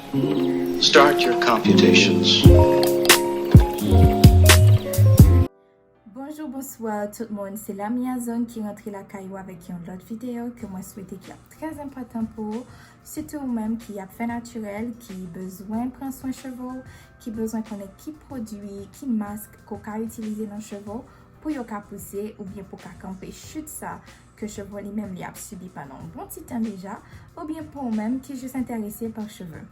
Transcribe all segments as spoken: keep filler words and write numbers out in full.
Start your computations. Bonjou, bonswa tout moun, se Lamia Zone ki rantre lakay ou avèk yon lòt videyo ke mwen swete ki ap trè enpòtan pou ou, sitou ou menm ki ap fè natirèl, ki bezwen pran swen cheve w, ki bezwen konnen ki pwodui, ki mask ke w ka itilize nan cheve w pou yo ka pouse oubyen pou w ka kanpe chit sa ke cheve w li menm li ap sibi pandan yon bon ti tan deja, oubyen pou ou menm ki jis enterese pa cheve.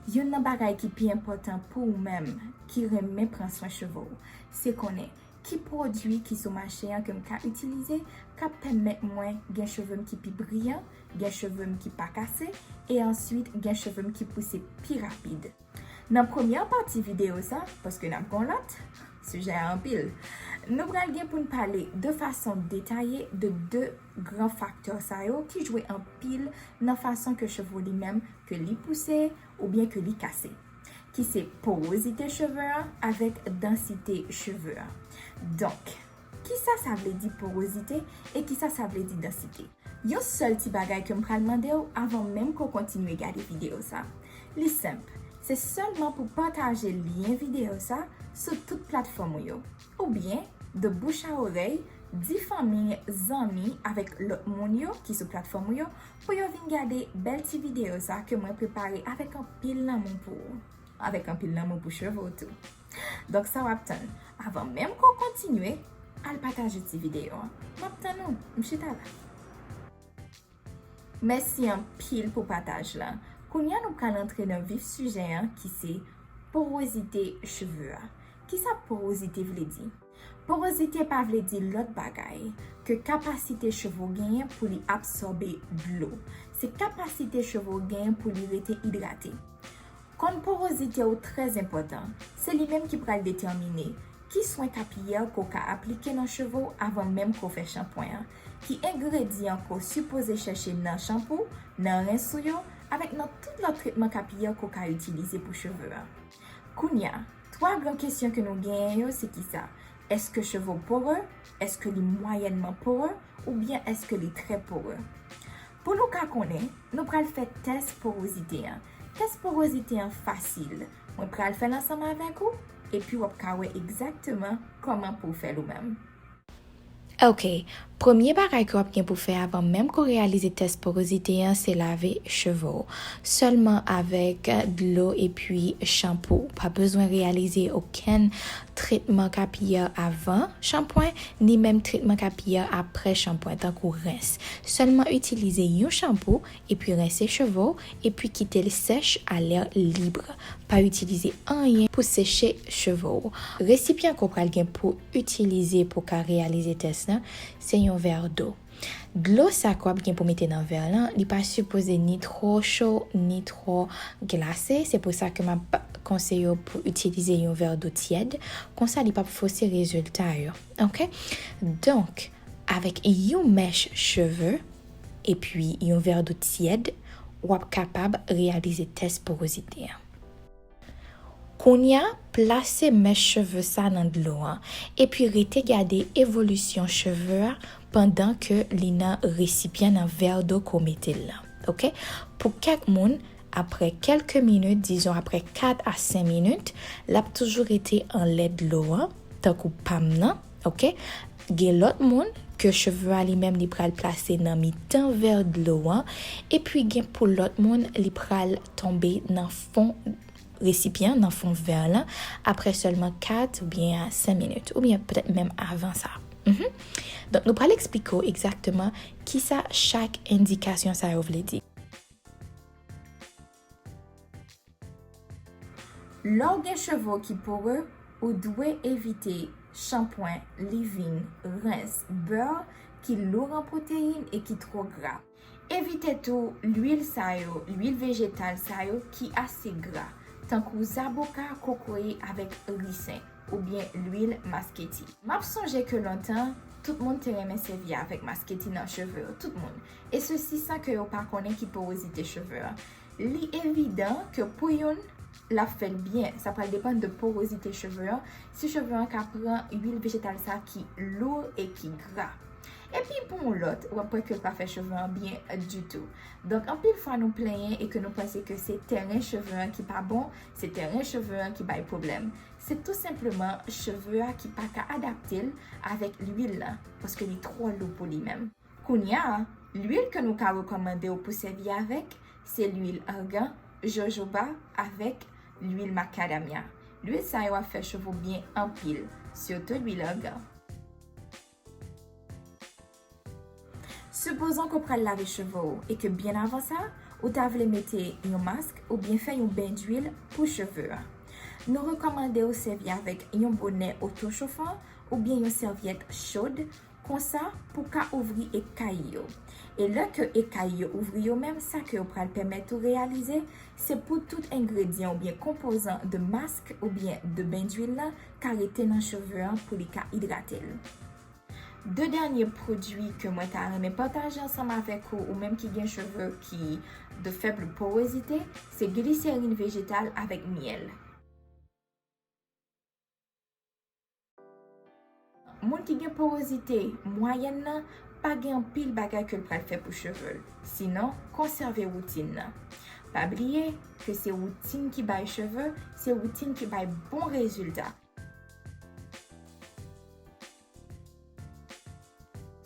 Youn nan bagay ki pi enpòtan pou ou menm ki renmen pran swen cheve w, se konnen ki pwodui ki sou mache an ke m ka itilize k ap pèmèt mwen gen cheve m ki pi briyan, gen cheve m ki pa kase, e answit gen cheve m ki pouse pi rapid. Nan premyè pati videyo sa, paske n ap gen yon lòt, sijè a anpil, nou pral gen pou n pale de fason detaye de de gran faktè sa yo ki jwe anpil nan fason ke cheve w li menm ke li pouse oubyen ke li kase, ki se porozite cheve a avèk dansite cheve a. Donk, kisa sa vle di porozite e kisa sa vle di dansite? Yon sèl ti bagay ke m pral mande w avan menm ke w kontinye gade videyo sa. Li senp, se sèlman pou pataje lyen videyo sa sou tout platfòm ou yo. Oubyen, de bouch a orèy, di fanmi, zanmi avèk lòt moun yo ki sou platfòm ou yo pou yo vin gade bèl ti videyo sa ke mwen prepare avèk anpil lanmou pou ou. Avèk anpil lanmou pou cheve w tou. Donk sa w ap tann? Avan menm ke w kontinye, al pataje ti videyo an. M ap tann ou, m chita la. Mèsi anpil pou pataj la. Kounye a nou pral antre nan vif sijè an ki se porozite cheve a. Kisa porozite vle di? Porozite pa vle di lòt bagay ke kapasite cheve w genyen pou li absòbe dlo. Se kapasite cheve w genyen pou li rete idrate. Kòn porozite w trè enpòtan. Se li menm ki pral detèmine ki swen kapilè ke w ka aplike nan cheve w avan menm ke w fè chanpwen an, ki engredyan ke w sipoze chèche nan chanpou, nan rens ou yo, avèk nan tout lòt tretman kapilè ke w ka itilize pou cheve a. Kounye a, twa gran kesyon ke nou genyen yo se kisa? Èske cheve w pore? Èske li mwayènman pore? Oubyen èske li trè pore? Pou nou ka konnen, nou pral fè tès porozite an. Tès porozite an fasil. Mwen pral fè l ansanm avèk ou, epi w ap ka wè egzakteman kòman pou w fè l ou menm. Ok, premye bagay ke w ap gen pou fè avan menm ke w reyalize tès porozite an, se lave cheve w. Sèlman avèk dlo epi chanpou. Pa bezwen reyalize okenn tretman kapilè avan chanpwen, ni menm tretman kapilè apre chanpwen, tankou rens. Sèlman itilize yon chanpou epi rense cheve w, epi kite l sèch a lè lib. Pa itilize anyen pou seche cheve w. Resipyan ke w pral gen pou itilize pou w ka reyalize tès la, se yon vè dlo. Dlo sa ke w ap gen pou mete nan vè lan, li pa sipoze ni twò cho, ni twò glase. Se pou sa ke m ap konseye w pou itilize yon vè dlo tyèd. Konsa, li p ap fose rezilta yo. Ok? Donk, avèk yon mèch cheve, epi yon vè dlo tyèd, w ap kapab reyalize tès porozite an. Kounye a, plase mèch cheve sa nan dlo an, epi rete gade evolisyon cheve a pandan ke li nan resipyan, nan vè dlo ke w mete l lan. Ok? Pou kèk moun, apre kèlke minit, dizon apre kat a senk minit, l ap toujou rete anlè dlo an, tankou pa m nan, ok? Gen lòt moun ke cheve a li menm li pral plase nan mitan vè dlo an, epi gen pou lòt moun li pral tonbe nan fon resipyan, nan fon vè lan, apre sèlman kat oubyen senk minit, oubyen petèt menm avan sa. Mhm. Donk, nou pral eksplike w egzakteman kisa chak endikasyon sa yo vle di. Lè w gen cheve w ki pore, ou dwe evite chanpwen, leave-in, rens, bè ki lou an pwoteyin e ki twò gra. Evite tou lwil sa yo, lwil vejetal sa yo ki ase gra, tankou zaboka, kokoye avèk risen, oubyen lwil masketi. M ap sonje ke lontan, tout moun te renmen sèvi avèk masketi nan cheve yo, tout moun. E sesi san ke yo pa konnen ki porozite cheve a. Li evidan ke pou youn, l ap fè l byen. Sa pral depann de porozite cheve an, si cheve an ka pran lwil vejetal sa ki lou e ki gra. Epi pou yon lòt, w ap wè ke l pa fè cheve an byen ditou. Donk, anpil fwa nou plenyen e ke nou panse ke se teren cheve an ki pa bon, se teren cheve an ki bay pwoblèm. Se tou senpleman cheve a ki pa ka adapte l avèk lwil lan, paske li twò lou pou li menm. Kounye a, lwil ke nou ka rekòmande w pou sèvi avèk, se lwil argan, jojoba avèk lwil macadamia. Lwil sa yo ap fè cheve w byen anpil, sitou lwil argan. Sipozon ke w pral lave cheve w e ke byen avan sa, ou ta vle mete yon mask oubyen fè yon ben dwil pou cheve a. Nou rekòmande w sèvi avèk yon bonè otochofan oubyen yon sèvyèt chod, konsa pou ka ouvri ekay yo. E lè ke ekay yo ouvri yo menm, sa ke yo pral pèmèt ou reyalize, se pou tout engredyan oubyen konpozan de mask oubyen de ben dwil lan ka rete nan cheve an pou li ka idrate l. De dènye pwodui ke mwen ta renmen pataje ansanm avèk ou, ou menm ki gen cheve ki de fèb porozite, se gliserin vejetal avèk myèl. Moun ki gen porozite mwayèn nan pa gen anpil bagay ke l pral fè pou cheve l. Sinon, konsève woutin nan. Pa bliye ke se woutin ki bay cheve, se woutin ki bay bon rezilta.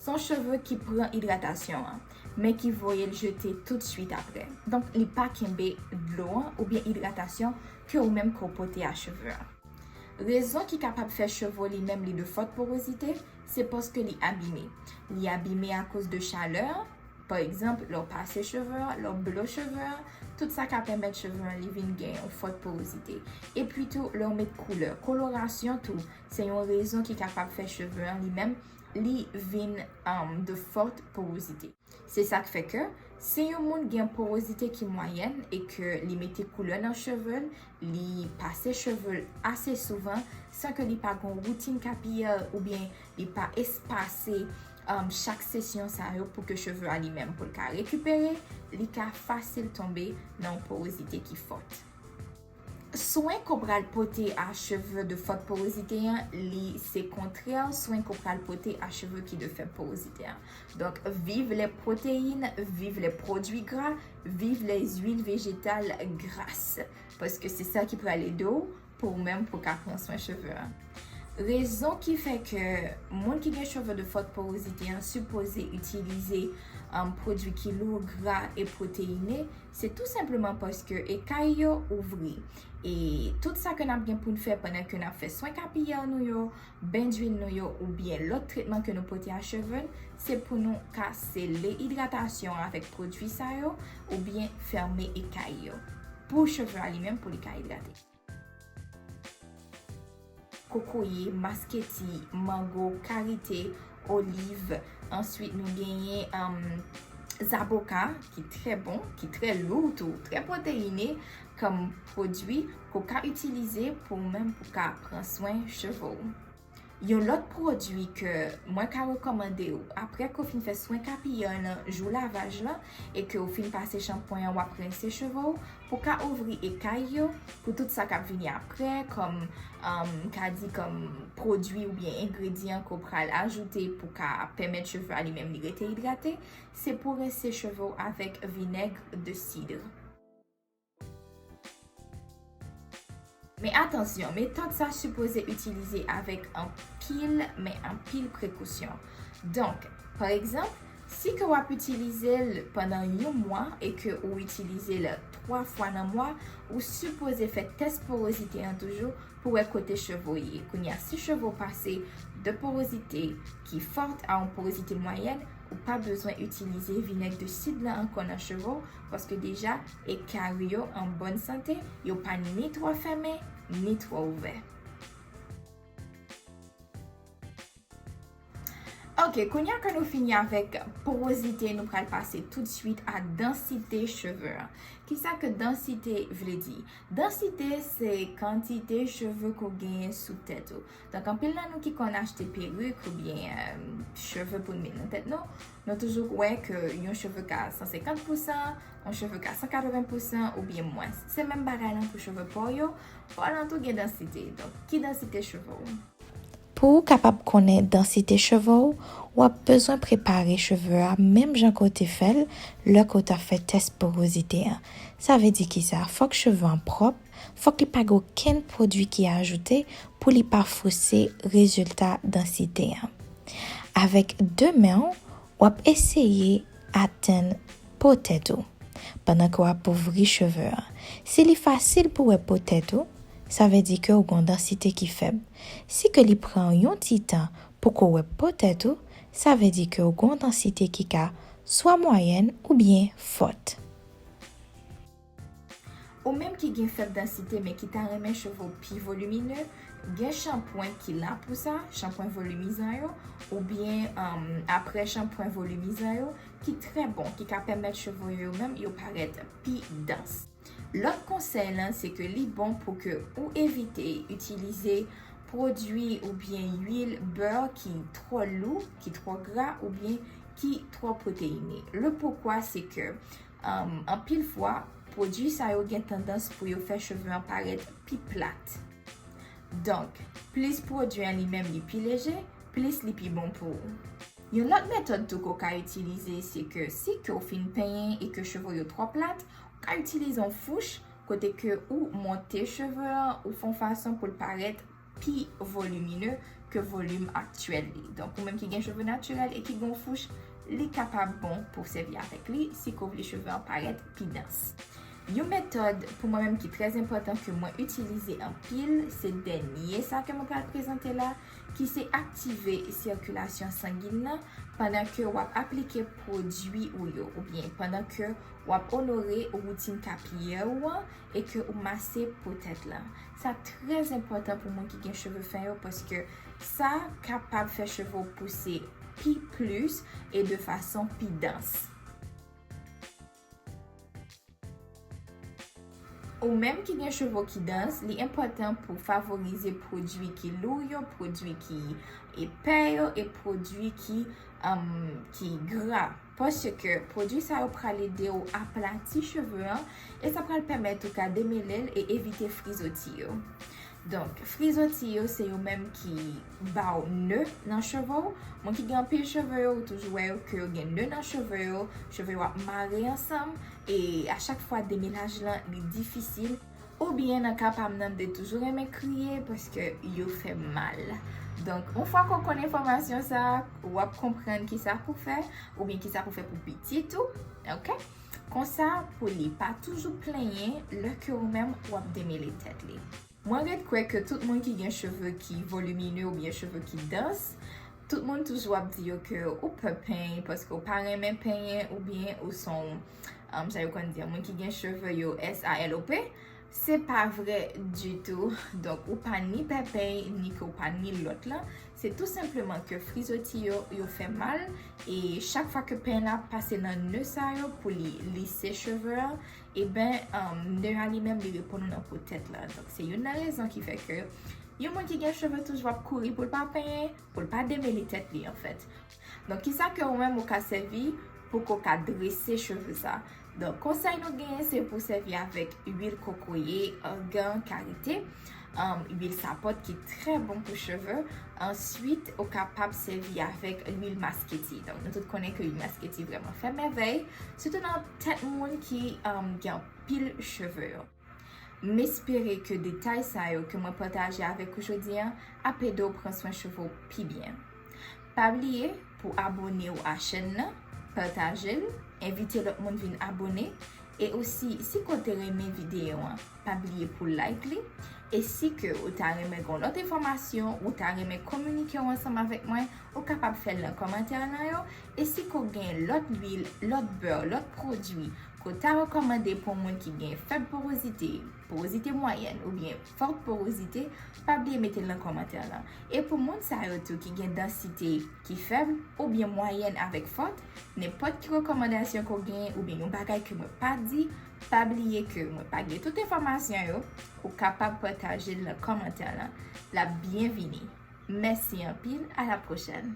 Se yon cheve ki pran idratasyon an, men ki voye l jete toutswit apre. Donk, li pa kenbe dlo an oubyen idratasyon ke ou menm ke w pote a cheve an. Rezon ki kapab fè cheve w li menm li de fòt porozite, se paske li abime. Li abime akoz de chalè an, pa egzanp, lè w pase cheve an, lè w blo cheve an, tout sa ka pèmèt cheve an li vin gen yon fòt porozite. Epi tou, lè w met koulè, kolorasyon tou, se yon rezon ki kapab fè cheve an li menm li vin, um, de fòt porozite. Se sa k fè ke si yon moun gen porozite ki mwayèn e ke li mete koulè nan cheve l, li pase cheve l ase souvan san ke li pa gen yon woutin kapiyè oubyen li pa espase, um, chak sesyon sa yo pou ke cheve a li menm pou l ka rekipere, li ka fasil tonbe nan yon porozite ki fòt. Swen ke w pral pote a cheve de fòt porozite an, li se kontrè swen ke w pral pote a cheve ki de fèb porozite an. Donk, vive les protéines, vive les produits gras, vive les huiles végétales grasses. Paske se sa ki pral ede w pou ou menm pou ka pran swen cheve an. Rezon ki fè ke moun ki gen cheve de fòt porozite an sipoze itilize, um, pwodui ki lou, gra e pwoteyine, se tou senpleman paske ekay yo ouvri. E tout sa ke n ap gen pou n fè pandan ke n ap fè swen kapiyè nou yo, ben dwil nou yo, oubyen lòt tretman ke nou pote a cheve n, se pou nou ka sele idratasyon an avèk pwodui sa yo, oubyen fèmen ekay yo. Pou cheve a li menm, pou li ka idrate. Kokoye, masketi, mango, karite, oliv. Answit, nou genyen, um, zaboka, ki trè bon, ki trè lou tou, trè pwoteyine kòm pwodui ke w ka itilize pou ou menm pou ka pran swen cheve w. Yon lòt pwodui ke mwen ka rekòmande w, apre ke w fin fè swen kapiyè nan jou lavaj lan e ke w fin pase chanpwen an, w ap rense cheve w, pou ka ouvri ekay yo, pou tout sa k ap vini apre, kòm, um, ka di kòm pwodui oubyen engredyan ke w pral ajoute pou ka pèmèt cheve a li menm li rete idrate, se pou rense cheve w avèk vinèg de sid. Men atansyon, metòd sa sipoze itilize avèk anpil, men anpil prekosyon. Donk, pa egzanp, si ke w ap itilize l pandan yon mwa e ke ou itilize l twa fwa nan mwa, ou sipoze fè tès pwozite an toujou pou wè kote cheve w ye. Kounye a, si cheve w pase de pwozite ki fòt a yon pwozite mwayèn, ou pa bezwen itilize vinèg de sid lan ankò nan cheve w, paske deja ekay yo an bòn sante, yo pa ni twò fèmen, ni twò ouvè. Ok, kounye a ke nou fini avèk pwozite, nou pral pase toutswit a dansite cheve an. Kisa ke dansite vle di? Dansite se kantite cheve ke w genyen sou tèt ou. Donk, anpil nan nou ki konn achte perik oubyen, euh, cheve pou n met nan tèt nou, nou toujou wè ke yon cheve ka san senkant pousan, yon cheve ka san katreven pousan oubyen mwens. Se menm bagay lan pou cheve pa w yo, pa w lan tou gen dansite. Donk, ki dansite cheve w? Pou ou kapab konnen dansite cheve w, w ap bezwen prepare cheve a menm jan ke w te fè l lè ke w t ap fè tès porozite an. Sa vle di kisa? Fòk cheve an pwòp, fòk li pa gen okenn pwodui ki ajoute pou li pa fose rezilta dansite an. Avèk de men w, w ap eseye atenn po tèt ou pandan ke w ap ouvri cheve an. Si li fasil pou w wè po tèt ou, sa vle di ke w gen yon dansite ki fèb. Si ke li pran yon ti tan pou ke w wè po tèt ou, sa vle di ke w gen yon dansite ki ka swa mwayèn oubyen fòt. Ou menm ki gen fèb dansite men ki ta renmen cheve w pi volimine, gen chanpwen ki la pou sa, chanpwen volimizan yo, oubyen um, apre chanpwen volimizan yo, ki trè bon, ki ka pèmèt cheve yo menm yo parèt pi dans. Lòt konsèy lan, se ke li bon pou ke ou evite itilize pwodui oubyen lwil bè ki twò lou, ki twò gra oubyen ki twò pwoteyine. Le poukwa, se ke um, anpil fwa, pwodui sa yo gen tandans pou yo fè cheve an parèt pi plat. Donk, plis pwodui an li menm li pi leje, plis li pi bon pou ou. Yon lòt metòd tou ke w ka itilize, se ke si ke w fin penyen e ke cheve w yo twò plat, ou ka itilize yon fouch kote ke ou monte cheve an, ou fè yon fason pou l parèt pi volimine ke volim aktyèl li. Donk, ou menm ki gen cheve natirèl e ki gen yon fouch, li kapab bon pou w sèvi avèk li si ke w vle cheve an parèt pi dans. Yon metòd pou mwen menm ki trè enpòtan ke mwen itilize anpil, se dènye sa ke mwen pral prezante la, ki se aktive sikilasyon sangin nan pandan ke w ap aplike pwodui ou yo, oubyen pandan ke w ap onore woutin kapilè ou an e ke ou mase po tèt lan. Sa trè enpòtan pou moun ki gen cheve fen yo, paske sa kapab fè cheve w pouse pi plis e de fason pi dans. Ou menm ki gen cheve ki dans, li enpòtan pou favorize pwodui ki lou yo, pwodui ki epè yo e pwodui ki, um, ki gra. Paske pwodui sa yo pral ede w aplati cheve an e sa pral pèmèt ou ka demele l e evite frizoti yo. Donk, frizoti yo se yo menm ki ba w ne nan cheve w. Moun ki gen anpil cheve yo, ou toujou wè yo ke yo gen ne nan cheve yo, cheve yo ap mare ansanm, e a chak fwa demelaj lan li difisil. Oubyen nan ka pa m nan, m te toujou renmen kriye paske yo fè mal. Donk, yon fwa ke w konn enfòmasyon sa, w ap konprann kisa pou fè, oubyen kisa pou fè pou pitit ou, oke? Konsa, pou li pa toujou plenyen lè ke ou menm w ap demele tèt li. Mwen ret kwè ke tout moun ki gen cheve ki volimine oubyen cheve ki dans, tout moun toujou ap di yo ke ou pè penyen paske ou pa renmen penyen oubyen ou se yon, um, sa yo konn di, moun ki gen cheve yo S A L O P, se pa vre ditou. Donk, ou pa ni pè penyen, ni ke ou pa ni lòt lan. Se tou senpleman ke frizoti yo, yo fè mal, e chak fwa ke penyen la pase nan ne sa yo pou li lise cheve an, e ben, um, ne a li menm li reponn ou nan po tèt la. Donk, se youn nan rezon ki fè ke yon moun ki gen cheve toujou ap kouri pou l pa penyen, pou l pa demele tèt li, anfèt. Donk, kisa ke ou menm ou ka sèvi pou ke w ka drese cheve sa? Donk, konsèy nou genyen, se pou sèvi avèk lwil kokoye, argan, karite, um, lwil sapòt ki trè bon pou cheve. Answit, ou kapab sèvi avèk lwil masketi. Donk, nou tout konnen ke lwil masketi vrèman fè mèvèy, sitou nan tèt moun ki, um, gen anpil cheve yo. M espere ke detay sa yo ke mwen pataje avèk ou jodi a ap ede w pran swen cheve w pi byen. Pa bliye pou abone w a chèn nan, pataje l, envite lòt moun vin abone, e osi, si ke w te renmen videyo an, pa bliye pou like li, e si ke ou ta renmen gen lòt enfòmasyon, ou ta renmen kominike w ansanm avèk mwen, ou kapab fè l nan kòmantè lan yo, e si ke w gen lòt lwil, lòt bè, lòt pwodui, ke w ta rekòmande pou moun ki gen fèb porozite, porozite mwayèn oubyen fòt porozite, pa bliye mete l nan kòmantè lan. E pou moun sa yo tou ki gen dansite ki fèb oubyen mwayèn avèk fòt, nenpòt ki rekòmandasyon ke w genyen oubyen yon bagay ke mwen pa di, pa bliye ke mwen pa gen tout enfòmasyon yo, ou kapab pataje l nan kòmantè lan. L ap byen vini. Mèsi anpil, a la pwochèn.